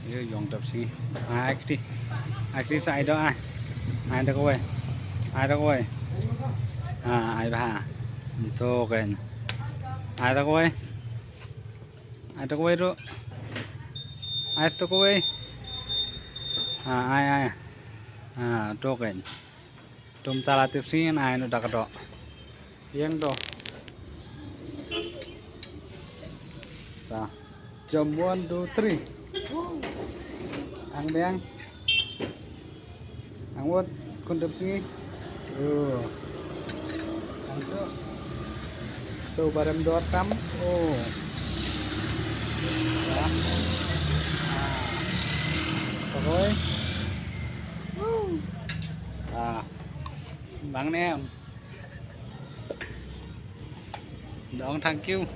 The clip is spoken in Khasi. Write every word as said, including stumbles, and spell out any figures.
Yo, yong dap si. Ai kti. Ai kti sa ai do ai. Ai da kawei. Ai da kawei. Ah, ai ba. To kan. Ai da kawei. Ai da kawei ro. Ai sto kawei. Ah, ai ai. Ah, to kan. Tum tala tip singin ai no dak do. Yang do. Ta. Jom one, two, three. Ang biang. Ang wot kun tip singi. Oh. Ang tu. So barem dor tam. Oh. Ya. Ah. Pokoi. Ah. Bang nem. Dong thank you.